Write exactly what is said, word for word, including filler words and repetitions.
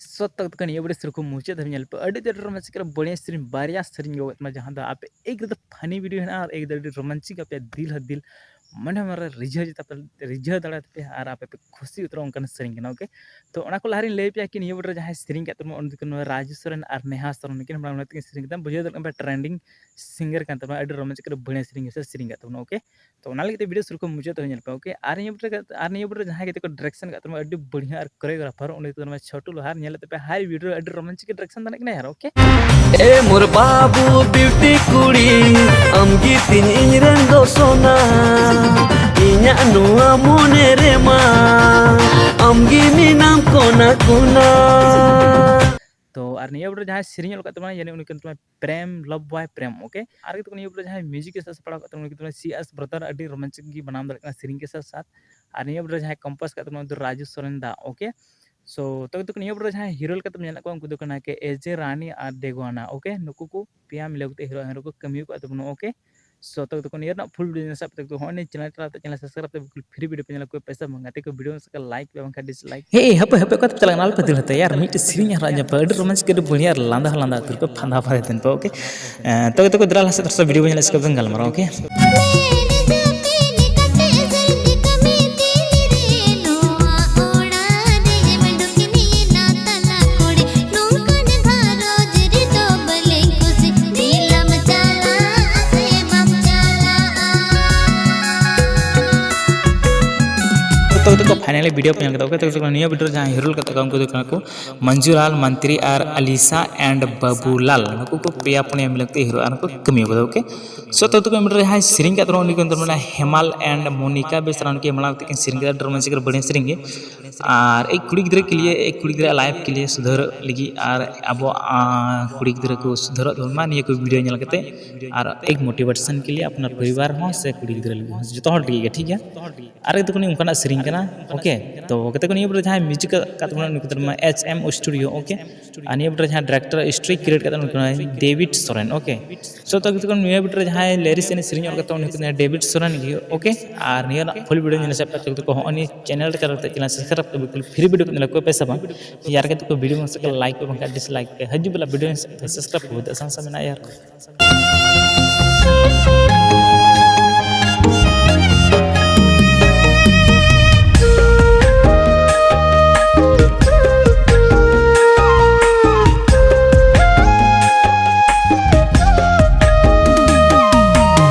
ᱥᱚᱛ ᱛᱚᱠ ᱛᱚᱠ ᱱᱤᱭᱟᱹ ᱵᱟᱨ ᱥᱮᱨᱚᱠᱚᱢ ᱢᱩᱪᱟᱹᱫ ᱫᱷᱟᱹᱵᱤᱡ ᱧᱮᱞ ᱯᱮ, ᱟᱹᱰᱤ ᱟᱹᱰᱤ ᱨᱳᱢᱟᱱᱪᱤᱠ ᱟᱨ ᱵᱟᱹᱲᱤᱭᱟ ᱥᱮᱨᱮᱧ, ᱵᱟᱨᱭᱟ ᱥᱮᱨᱮᱧ ᱜᱮ ᱢᱮᱱᱟᱜᱼᱟ, ᱟᱨ ᱮᱠ ᱨᱮᱫᱚ ᱯᱷᱟᱱᱤ ᱵᱷᱤᱰᱤᱭᱳ ᱦᱮᱱᱟᱜᱼᱟ, ᱟᱨ ᱮᱠ ᱫᱚ ᱟᱹᱰᱤ ᱨᱳᱢᱟᱱᱪᱤᱠ ᱟᱯᱮᱭᱟᱜ ᱫᱤᱞ ᱦᱚᱸ ᱫᱤᱞ ᱢᱚᱱᱮ ᱢᱚᱱᱮ ᱨᱮ ᱨᱤᱡᱷᱟᱹᱣ ᱡᱮ ᱛᱟᱯᱮ, ᱨᱤᱡᱷᱟᱹᱣ ᱫᱟᱲᱮ ᱛᱟᱯᱮᱭᱟ ᱟᱨ ᱟᱯᱮ ᱯᱮ ᱠᱷᱩᱥᱤ ᱩᱛᱟᱹᱨᱚᱜᱼᱟ ᱚᱱᱠᱟᱱ ᱥᱮᱨᱮᱧ ᱠᱟᱱᱟ᱾ ᱳᱠᱮ, ᱛᱚ ᱚᱱᱟ ᱠᱚ ᱞᱟᱦᱟ ᱨᱤᱧ ᱞᱟᱹᱭ ᱯᱮᱭᱟ ᱠᱤ ᱱᱤᱭᱟᱹ ᱵᱟᱨ ᱨᱮ ᱡᱟᱦᱟᱸᱭ ᱥᱮᱨᱮᱧ ᱠᱟᱜ ᱛᱟᱵᱚᱱᱟ ᱩᱱᱤ ᱫᱚ ᱠᱟᱱᱟ ᱨᱟᱡᱩ ᱥᱚᱨᱮᱱ ᱟᱨ ᱱᱮᱦᱟ ᱥᱚᱨᱮᱱ, ᱱᱩᱠᱤᱱ ᱦᱚᱲ ᱚᱱᱟ ᱛᱮᱠᱤᱱ ᱥᱮᱨᱮᱧ ᱠᱟᱫᱟ, ᱵᱩᱡᱷᱟᱹᱣ ᱫᱟᱲᱮᱭᱟᱜ ᱠᱟᱱᱟ ᱯᱮ ᱴᱨᱮᱱᱰᱤᱝ ᱥᱤᱝᱜᱟᱨ ᱠᱟᱱ ᱛᱟᱵᱚᱱᱟ, ᱟᱹᱰᱤ ᱨᱳᱢᱟᱱᱪᱚᱠ ᱟᱹᱰᱤ ᱵᱟᱹᱲᱤᱭᱟ ᱥᱮᱨᱮᱧ ᱜᱮ ᱥᱮ ᱥᱮᱨᱮᱧ ᱠᱟᱜ ᱛᱟᱵᱚᱱᱟ᱾ ᱳᱠᱮ, ᱛᱚ ᱚᱱᱟ ᱞᱟᱹᱜᱤᱫ ᱛᱮ ᱵᱷᱤᱰᱤᱭᱳ ᱥᱩᱨᱩ ᱠᱷᱚᱱ ᱢᱩᱪᱟᱹᱫ ᱫᱷᱟᱹᱵᱤᱡ ᱧᱮᱞ ᱯᱮ᱾ ᱳᱠᱮ, ᱟᱨ ᱱᱤᱭᱟᱹ ᱵᱟᱨ ᱨᱮ, ᱟᱨ ᱱᱤᱭᱟᱹ ᱵᱟᱨ ᱨᱮ ᱡᱟᱦᱟᱸᱭ ᱜᱟᱛᱮ ᱠᱚ ᱰᱟᱭᱨᱮᱠᱥᱚᱱ ᱠᱟᱜ ᱛᱟᱵᱚᱱᱟ ᱟᱹᱰᱤ ᱵᱟᱹᱲᱤᱭᱟ ᱟᱨ ᱠᱳᱨᱤᱭᱳᱜᱨᱟᱯᱷᱟᱨ, ᱩᱱᱤ ᱫᱚ ᱠᱟᱱᱟ ᱪᱷᱳᱴᱩ ᱞᱳᱦᱟᱨ, ᱧᱮᱞ ᱛᱟᱯᱮ ᱦᱟᱭ ᱵᱷᱤᱰᱤᱭᱳ ᱟᱹᱰᱤ ᱨᱳᱢᱟᱱᱪᱚᱠ ᱰᱟᱭᱨᱮᱠᱥᱚᱱ ᱫᱟᱲᱮᱭᱟᱜ ᱠᱟᱱᱟᱭ ᱟᱨ ᱳᱠᱮ᱾ ᱮ ᱢᱳᱨ ᱵᱟᱹᱵᱩ ᱵᱤᱭᱩᱴᱤ ᱠᱩᱲᱤ, ᱟᱢ ᱜᱮ ᱛᱤᱧ ᱤᱧ ᱨᱮᱱ ᱫᱚ ᱥᱚᱱᱟ, ᱤᱧᱟᱜ ᱱᱚᱣᱟ ᱢᱚᱱᱮ ᱨᱮᱢᱟ ᱟᱢ ᱜᱮ ᱢᱮᱱᱟᱢ ᱠᱚᱱᱟ ᱠᱚᱱᱟ᱾ ᱛᱚ ᱟᱨ ᱱᱤᱭᱟᱹ ᱵᱷᱤᱰᱤᱭᱳ ᱨᱮ ᱡᱟᱦᱟᱸᱭ ᱥᱮᱨᱮᱧ ᱚᱞ ᱠᱟᱜ ᱛᱟᱵᱚᱱᱟ ᱡᱟᱹᱱᱤᱡ ᱩᱱᱤ ᱠᱟᱱ ᱛᱟᱵᱚᱱᱟ ᱯᱨᱮᱢ, ᱞᱚᱵᱷ ᱵᱚᱭ ᱯᱨᱮᱢ᱾ ᱳᱠᱮ, ᱟᱨ ᱠᱤᱱᱛᱩ ᱱᱤᱭᱟᱹ ᱵᱷᱤᱰᱤᱭᱳ ᱨᱮ ᱡᱟᱦᱟᱸᱭ ᱢᱤᱭᱩᱡᱤᱠ ᱮ ᱥᱟᱯᱲᱟᱣ ᱠᱟᱜ ᱛᱟᱵᱚᱱᱟ ᱩᱱᱤ ᱠᱟᱱ ᱛᱟᱵᱚᱱᱟ ᱥᱤ ᱮᱥ ᱵᱨᱟᱫᱟᱨ, ᱟᱹᱰᱤ ᱨᱳᱢᱟᱱᱪᱚᱠ ᱜᱮ ᱵᱟᱱᱟᱢ ᱫᱟᱲᱮᱭᱟᱜ ᱠᱟᱱᱟ ᱥᱮᱨᱮᱧ ᱠᱮ ᱥᱟᱛ ᱥᱟᱛ᱾ ᱟᱨ ᱱᱤᱭᱟᱹ ᱵᱷᱤᱰᱤᱭᱳ ᱨᱮ ᱡᱟᱦᱟᱸᱭ ᱠᱚᱢᱯᱳᱡᱽ ᱠᱟᱜ ᱛᱟᱵᱚᱱᱟ ᱩᱱᱤ ᱫᱚ ᱨᱟᱡᱩ ᱥᱚᱨᱮᱱ ᱫᱟ᱾ ᱳᱠᱮ, ᱥᱳ ᱛᱚ ᱠᱤᱱᱛᱩ ᱱᱤᱭᱟᱹ ᱵᱷᱤᱰᱤᱭᱳ ᱨᱮ ᱡᱟᱦᱟᱸᱭ ᱦᱤᱨᱳ ᱞᱮᱠᱟᱛᱮᱢ ᱧᱮᱞᱮᱫ ᱠᱚᱣᱟ ᱩᱱᱠᱩ ᱫᱚ ᱠᱟᱱᱟ ᱠᱮ ᱮᱡᱮ, ᱨᱟᱱᱤ ᱟᱨ ᱫᱮᱜᱣᱟᱱᱟ᱾ ᱳᱠᱮ, ᱱᱩᱠᱩ ᱠᱚ ᱯᱮᱭᱟ ᱢᱤᱞᱟᱹᱣ ᱠᱟᱛᱮ ᱦᱤᱨᱳ ᱦᱤᱨᱳ ᱠᱚ ᱠᱟᱹᱢᱤ ᱠᱟᱜ ᱛᱟᱵᱚᱱᱟ᱾ ᱳᱠᱮ, ᱥᱳ ᱛᱚ ᱠᱤᱱᱛᱩ ᱱᱤᱭᱟᱹ ᱨᱮᱱᱟᱜ ᱯᱷᱩᱞ ᱵᱷᱤᱰᱤᱭᱳ ᱧᱮᱞ ᱥᱟᱵ ᱛᱮ ᱦᱚᱸᱜᱼᱚᱭ ᱱᱤᱭᱟᱹ ᱪᱮᱱᱮᱞ ᱨᱮ ᱪᱮᱱᱮᱞ ᱥᱟᱵᱥᱠᱨᱟᱭᱤᱵ ᱛᱮ ᱵᱤᱞᱠᱩᱞ ᱯᱷᱨᱤ ᱵᱷᱤᱰᱤᱭᱳ ᱯᱮ ᱧᱮᱞᱟ, ᱠᱚᱭ ᱯᱚᱭᱥᱟ ᱵᱟᱝ ᱜᱟᱛᱮ ᱠᱚ ᱵᱷᱤᱰᱤᱭᱳ ᱥᱟᱠᱟ ᱞᱟᱭᱤᱠ ᱯᱮ ᱵᱟᱝᱠᱷᱟᱱ ᱰᱤᱥᱞᱟᱭᱤᱠ᱾ ᱦᱮ, ᱦᱟᱯᱮ, ᱦᱟᱯᱮ, ᱚᱠᱟ ᱛᱮᱯᱮ ᱪᱟᱞᱟᱜ ᱠᱟᱱᱟ? ᱟᱞᱚᱯᱮ ᱫᱟᱹᱲ ᱦᱟᱛᱟᱭᱟ ᱭᱟᱨ, ᱢᱤᱫᱴᱮᱡ ᱥᱮᱨᱮᱧ ᱟᱨ ᱧᱟᱯᱟᱢ ᱟᱹᱰᱤ ᱨᱳᱢᱟᱱᱪᱚᱠ, ᱟᱹᱰᱤ ᱵᱟᱹᱲᱤᱭᱟ ᱟᱨ ᱞᱟᱸᱫᱟ ᱦᱚᱸ ᱞᱟᱸᱫᱟ ᱩᱛᱟᱹᱨ ᱠᱚ ᱯᱷᱟᱸᱫᱟ ᱯᱷᱟᱸᱫᱟ ᱛᱮᱱ ᱯᱮ᱾ ᱳᱠᱮ, ᱮᱸ, ᱛᱚ, ᱛᱚ, ᱠᱚ ᱫᱮᱞᱟ ᱞᱟᱦᱟ ᱥᱮᱫ ᱫᱚᱥᱨᱟ ᱵᱷᱤᱰᱤᱭᱳ ᱵᱚᱱ ᱧᱮᱞᱟ, ᱤᱥᱠᱮ ᱵᱟᱫ ᱜᱟᱞᱢᱟᱨᱟᱣ, ᱳᱠᱮ? ᱛᱚ, ᱛᱚ, ᱠᱚ ᱯᱷᱟᱭᱱᱟᱞᱤ ᱵᱷᱤᱰᱤᱭᱳ ᱯᱮ ᱧᱮᱞ ᱠᱮᱫᱟ, ᱳᱠᱮ? ᱛᱚ, ᱛᱚ, ᱱᱤᱭᱟᱹ ᱵᱷᱤᱰᱤᱭᱳ ᱨᱮ ᱡᱟᱦᱟᱸᱭ ᱦᱤᱨᱳ ᱞᱮᱠᱟ ᱛᱟᱠᱚ, ᱩᱱᱠᱩ ᱫᱚ ᱠᱟᱱᱟ ᱠᱚ ᱢᱚᱧᱡᱩᱞᱟᱞ ᱢᱟᱱᱛᱨᱤ ᱟᱨ ᱟᱞᱤᱥᱟ and ᱵᱟᱵᱩᱞᱟᱞ, ᱱᱩᱠᱩ ᱠᱚ ᱯᱮᱭᱟ ᱯᱩᱱᱭᱟ ᱢᱤᱞᱟᱹᱣ ᱠᱟᱛᱮ ᱦᱤᱨᱳ ᱟᱨ ᱠᱚ ᱠᱟᱹᱢᱤ ᱠᱟᱫᱟ, ᱳᱠᱮ? ᱥᱳ ᱛᱚ ᱛᱚ ᱠᱚ ᱢᱤᱰᱤᱭᱟ ᱨᱮ ᱡᱟᱦᱟᱸᱭ ᱥᱮᱨᱮᱧ ᱠᱟᱫ ᱛᱟᱵᱚᱱᱟ ᱩᱱᱤ ᱠᱚ ᱢᱮᱛᱟᱜ ᱵᱚᱱᱟ ᱦᱮᱢᱟᱞ and ᱢᱳᱱᱤᱠᱟ ᱵᱮᱥᱨᱟ, ᱩᱱᱠᱤᱱ ᱢᱟᱲᱟᱝ ᱛᱮᱠᱤᱱ ᱥᱮᱨᱮᱧ ᱠᱮᱫᱟ, ᱟᱹᱰᱤ ᱨᱳᱢᱟᱱᱪᱚᱠ ᱟᱨ ᱵᱟᱹᱲᱤᱭᱟ ᱥᱮᱨᱮᱧ ᱜᱮ᱾ ᱟᱨ ᱮᱠ ᱠᱩᱲᱤ ᱜᱤᱫᱽᱨᱟᱹ ᱠᱮ ᱞᱤᱭᱮ, ᱮᱠ ᱠᱩᱲᱤ ᱜᱤᱫᱽᱨᱟᱹ ᱞᱟᱭᱤᱯᱷ ᱠᱮ ᱞᱤᱭᱮ ᱥᱩᱫᱷᱟᱹᱨᱚᱜ ᱞᱟᱹᱜᱤᱫ ᱟᱨ ᱟᱵᱚ, ᱟᱸ, ᱠᱩᱲᱤ ᱜᱤᱫᱽᱨᱟᱹ ᱠᱚ ᱥᱩᱫᱷᱟᱹᱨᱚᱜ ᱛᱟᱵᱚᱱ ᱢᱟ ᱱᱤᱭᱟᱹ ᱠᱚ ᱵᱷᱤᱰᱤᱭᱳ ᱧᱮᱞ ᱠᱟᱛᱮ, ᱟᱨ ᱮᱠ ᱢᱳᱴᱤᱵᱷᱮᱥᱚᱱ ᱠᱮ ᱞᱤᱭᱮ ᱟᱯᱱᱟᱨ ᱯᱚᱨᱤᱵᱟᱨ ᱦᱚᱸ ᱥᱮ ᱠᱩᱲᱤ ᱜᱤᱫᱽᱨᱟᱹ ᱞᱟᱹᱜᱤᱫ ᱦᱚᱸ, ᱡᱚᱛᱚ ᱦᱚᱲ ᱞᱟᱹᱜᱤᱫ ᱜᱮ, ᱴᱷᱤᱠ ᱜᱮᱭᱟ? ᱟᱨ ᱮᱠ ᱫᱚ ᱠᱟᱹᱱᱟᱹᱧ ᱚᱱᱠᱟᱱᱟᱜ ᱥᱮᱨᱮᱧ ᱠᱟᱱᱟ, ᱳᱠᱮ? ᱛᱚ ᱜᱟᱛᱮ ᱠᱚ ᱱᱤᱭᱟᱹ ᱵᱚᱞᱮ ᱡᱟᱦᱟᱸᱭ ᱢᱤᱭᱩᱡᱤᱠ ᱠᱟᱜ ᱛᱟᱵᱚᱱᱟ ᱩᱱᱤ ᱠᱚ ᱢᱮᱛᱟᱭ ᱠᱟᱱᱟ ᱮᱪ ᱮᱢ ᱥᱴᱩᱰᱤᱭᱳ, ᱳᱠᱮ? ᱟᱨ ᱱᱤᱭᱟᱹ ᱵᱚᱞᱮ ᱡᱟᱦᱟᱸᱭ ᱰᱟᱭᱨᱮᱠᱴᱚᱨ ᱥᱴᱳᱨᱤ ᱠᱨᱤᱭᱮᱴ ᱠᱟᱜ ᱛᱟᱵᱚᱱᱟ ᱩᱱᱤ ᱠᱟᱱᱟᱭ ᱰᱮᱵᱷᱤᱰ ᱥᱚᱨᱮᱱ, ᱳᱠᱮ? ᱥᱳ ᱛᱚ ᱜᱟᱛᱮ ᱠᱚ ᱱᱤᱭᱟᱹ ᱵᱷᱤᱰᱤᱭᱳ ᱨᱮ ᱡᱟᱦᱟᱸᱭ ᱞᱤᱨᱤᱠᱥ ᱮᱱᱮᱡ ᱥᱮᱨᱮᱧ ᱚᱞ ᱠᱟᱜ ᱛᱟᱵᱚᱱᱟ ᱩᱱᱤ ᱠᱟᱱᱟᱭ ᱰᱮᱵᱷᱤᱰ ᱥᱚᱨᱮᱱ ᱜᱮ, ᱳᱠᱮ? ᱟᱨ ᱱᱤᱭᱟᱹ ᱨᱮᱱᱟᱜ ᱯᱷᱩᱞ ᱵᱷᱤᱰᱤᱭᱳ ᱧᱮᱞ ᱥᱟᱵ ᱠᱟᱛᱮ ᱦᱚᱸᱜᱼᱚᱭ ᱱᱤᱭᱟᱹ ᱪᱮᱱᱮᱞ ᱨᱮ ᱪᱟᱞᱟᱣ ᱠᱟᱛᱮ ᱪᱮᱱᱮᱞ ᱥᱟᱵᱥᱠᱨᱟᱭᱤᱵ ᱛᱚᱵᱮ ᱠᱷᱟᱹᱞᱤ free video ᱠᱚ ᱧᱮᱞᱟ, ᱠᱚᱭ ᱯᱚᱭᱥᱟ ᱵᱟᱝ᱾ ᱭᱟᱨ ᱠᱟᱛᱮ ᱠᱚ video ᱢᱚᱡᱽ ᱥᱮ like ᱠᱚ ᱵᱟᱝᱠᱷᱟᱱ dislike ᱯᱮ᱾ ᱦᱤᱡᱩᱜ ᱵᱮᱞᱟ video subscribe ᱠᱚ ᱵᱚᱫᱚ ᱥᱟᱝ ᱥᱟᱝ ᱢᱮᱱᱟᱜᱼᱟ ᱭᱟᱨ᱾